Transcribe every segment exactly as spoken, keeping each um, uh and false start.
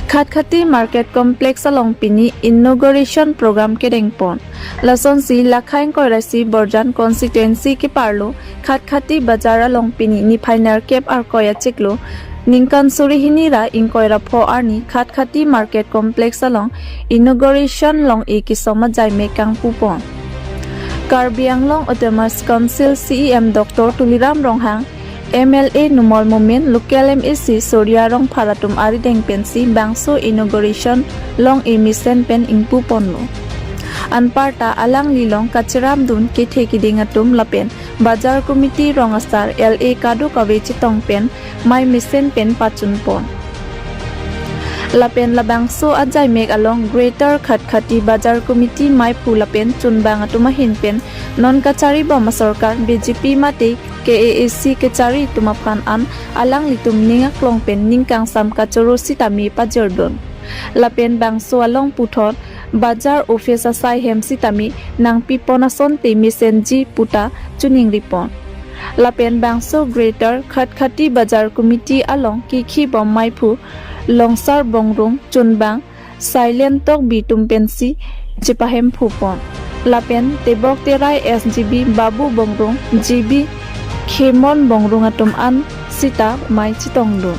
Khatkhati Market Complex along pini inauguration program kedengpon. Lasonsi lakha ingkoi ra isi Borjan constituency keparlo Khatkhati Bazar along pini niphai nerkep Arkoi achiklo ningkan suri hini ra ingkoi ra pho arni Khatkhati Market Complex along inauguration long-e kesom ajaimek kangpupon. Karbi Anglong Autonomous Council C E M Doctor Tuliram Ronghang, M L A Numal Momin, local M A C Surya Rongphar atum arideng pensi bangso inauguration long-e mesen pen ingpuponlo. Anparta alanglilong kacherapdun kethe kiding atum lapen Bazar Committee rong asar L A kadokave chetong pen mei mesen pen pachunpon. Lapen labangso ajaimek along Greater Khatkhati Bazar Committee meiphu lapen chunbang atum ahin pen non kacharibom asorkar B J P mate K A A C kachari atum aphan an alanglitum ning aklong pen ning kangsam kachoro sitame pajirdun. Lapen bangso along puthot Bazar Office asai hem sitame nangpipon asonte mesenji puta chuningripon. Lapen bangso Greater Khatkhati Bazar Committee along kikhibom meiphu Longsar Bongrung, chunbang Silent Tokbi atum pensi chepahemphupon. Lapen tebok terai S G B Babu Bongrung, G B Khemon Bongrung atum an sita mei chetongdun.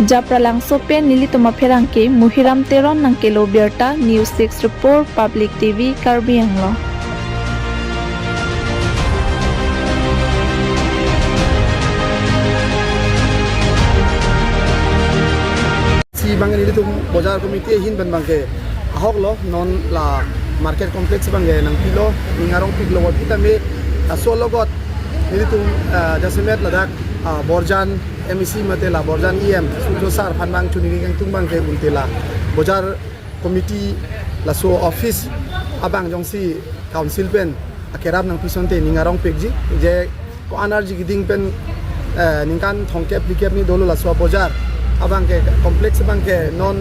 Japralangso pen nelitum apherangke Muhiram Teron nangkelo birta, News six report, Public T V, Karbi Anglong. Si bang nelitum Bazar Committee ahin pen bangke ahoklo non la market complex bangke nangpilo, ning arongpiklo, sitame laso alogot nelitum, ah, jasemet ladak, ah, Borjan M A C mate la Borjan E M Surjo sir aphan bang chuningri kangtung bangke unte la Bazar Committee laso office abang jongsi council pen akerap nangpi asonte ning arongpikji, je ko-an arji keding pen, eh, ningkan thomkep phlikep ni dolo laso abazar abangke complex bangke non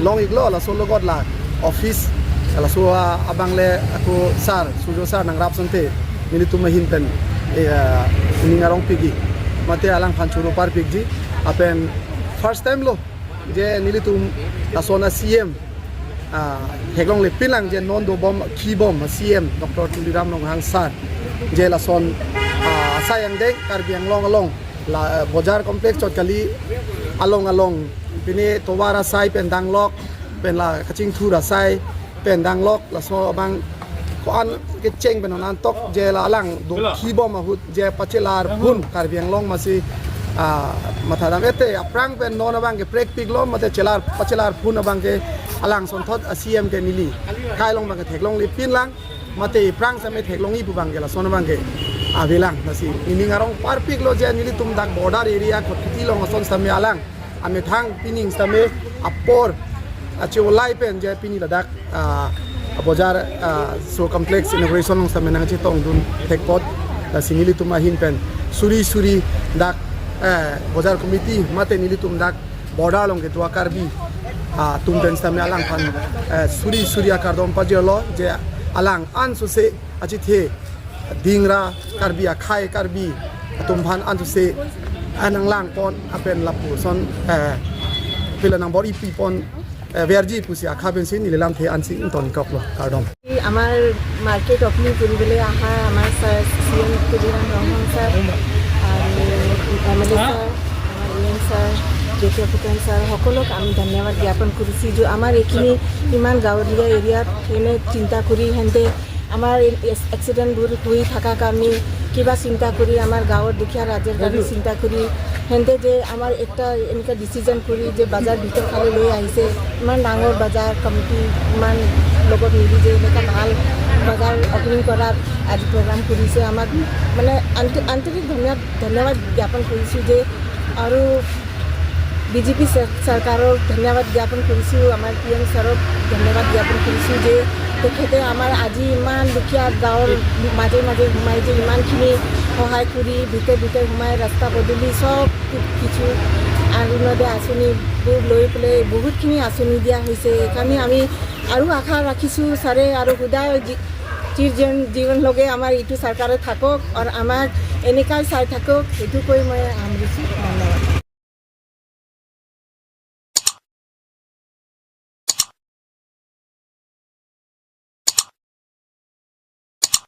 long-iklo, laso alogot la office laso a-, abang le ako sir, Surjo sir nangrap asonte nelitum ahin pen, eh, ning arongpikji mate alangphan choro parpikji. Lapen first time lo je nelitum lason a-C E M, ah, theklonglepinlang je non dobom khibom a-C E M Doctor Tuliram Ronghang sir je lason, ah, asai angdeng Karbi Anglong along la, eh, bazar complex chot kali, along along pine tovar asai pen danglok, pen la kachingthur asai pen danglok, laso abang ko-an kecheng pen non antok je la alang do khibom ahut je pachelar phun Karbi Anglong masi, ah, mathadam ete aphrang pen non abangke prekpiklo mate chelar, pachelar phun abangke alang sonthot a-C E M ke neli kai along bangke theklonglepinlang mate aphrang same theklongji pu bangke lason abangke avelang. Lasi ning arongparpiklo je nelitum dak border area Khatkhati along ason same alang amethang pining sitame apor achevolai pen je pini ladak, ah, bazar, ah, so complex inauguration along sitame nangchetongdun thekpot. Lasi nelitum ahin pen suri suri dak, eh, bazar committee mate nelitum dak border along kedo a-Karbi, ah, atum pen sitame alangphan, eh, suri suri akardom pajirlo je alang ansose achethe dingra Karbi akhei Karbi atum aphan ansose, eh, nanglangpon lapen lapuson, eh, pila nangbor-ipipon, eh, verji pusi akha pensi neli lamthe ansi ingtonkoklo, kardom. আমাৰ market opening কৰিবলৈ অহা আমাৰ sir C M Tuliram Ronghang sir আৰু M L A sir, আমাৰ E M sir, Jyoti Phukan sir সকলোক আমি ধন্যবাদ জ্ঞাপন কৰিছোঁ যে আমাৰ এইখিনি ইমান গাঁৱলীয়া এৰিয়াত এনে চিন্তা কৰি সিহঁতে আমাৰ এই এক্স-, এক্সিডেণ্টবোৰ হৈ থকাৰ কাৰণে কিবা চিন্তা কৰি আমাৰ গাঁৱৰ দুখীয়া ৰাইজৰ কাৰণে চিন্তা কৰি সিহঁতে যে আমাৰ একটা এনেকুৱা ডিচিজন কৰি যে বজাৰ ভিতৰ ফালে লৈ আহিছে, ইমান ডাঙৰ বজাৰ কমিটি ইমান লগত মিলি যে এনেকুৱা ভাল বজাৰ অপেনিং কৰাৰ আজি প্ৰগ্ৰাম কৰিছে। আমাক মানে আন্ত-, আন্তৰিক ধন্যবাদ, ধন্যবাদ জ্ঞাপন কৰিছোঁ যে আৰু বিজেপি চৰ-, চৰকাৰক ধন্যবাদ জ্ঞাপন কৰিছোঁ, আমাৰ পি এম ছাৰক ধন্যবাদ জ্ঞাপন কৰিছোঁ যে তেখেতে আমাৰ আজি ইমান দুখীয়া গাঁৱৰ মাজে মাজে সোমাই যে ইমানখিনি সহায় কৰি ভিতৰে ভিতৰে সোমাই ৰাস্তা পদূলি চব কিছু অৰুণোদয় আঁচনিবোৰ লৈ পেলাই বহুতখিনি আঁচনি দিয়া হৈছে। সেইকাৰণে আমি আৰু আশা ৰাখিছোঁ ছাৰে আৰু সদায় জী-, চিৰ জীৱ-, জীৱনলৈকে আমাৰ এইটো চৰকাৰে থাকক আৰু আমাক এনেকাই চাই থাকক, সেইটো কৈ মই সামৰিছোঁ।